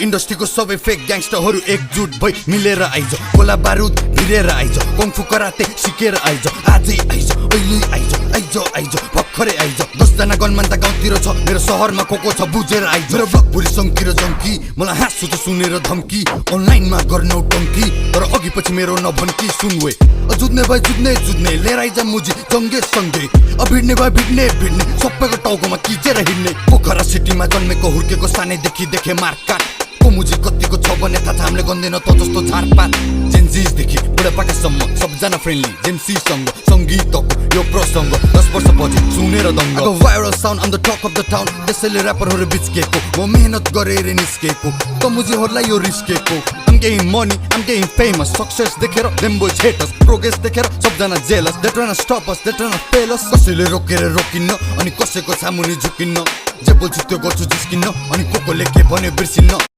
इन्डस्ट्रीको सबै फेक ग्याङ्स्टरहरू एकजुट भई मिलेर आइज गोला बारुद भिरेर आइज कङ्फु कराते सिकेर आइज आजै आइज अहिले आइज आइज आइज भर्खरै आइज 10 जना गनमान त गाउँतिर छ मेरो शहरमा कोको छ बुझेर आइज मेरो ब्लग भुरी सङ्की र जङ्की मलाई हाँसु त सुनेर धम्की अनलाइनमा गर्नौ टङ्की तर अघि पछि मेरो नभन्की सुनवे जुझ्ने भए जुझ्ने लिएर आइज मुजी जङ्गे सँगै भिड्ने भए भिड्ने सबैको टाउकोमा किचेर हिँड्ने पोखरा सिटीमा जन्मेको हुर्केको सानैदेखि देखे मारकाट को मुजी कतिको छ भने थाहा छ हामीले गन्दैन त जस्तो झारपात जेन्जिसदेखि बुढापाकासम्म सबजना फ्रेन्डली जेन्सीसँग सङ्गीतको यो प्रसङ्ग 10 वर्ष पछि सुनेर दङ्ग viral sound on the talk of the town त्यसैले ऱ्यापरहरू बिच्केको म मेहनत गरेर निस्केको त मुजीहरूलाई यो रिस्केको I'm getting money, I'm getting famous Success देखेर them boys hate us Progress देखेर सबजना jealous They tryna stop us, they tryna fail us कसैले रोकेर रोकिन्न अनि कसैको सामुनि झुकिन्न जे बोल्छु त्यो गर्छु जिस्किन्न अनि कोकोले के भन्यो बिर्सिन्न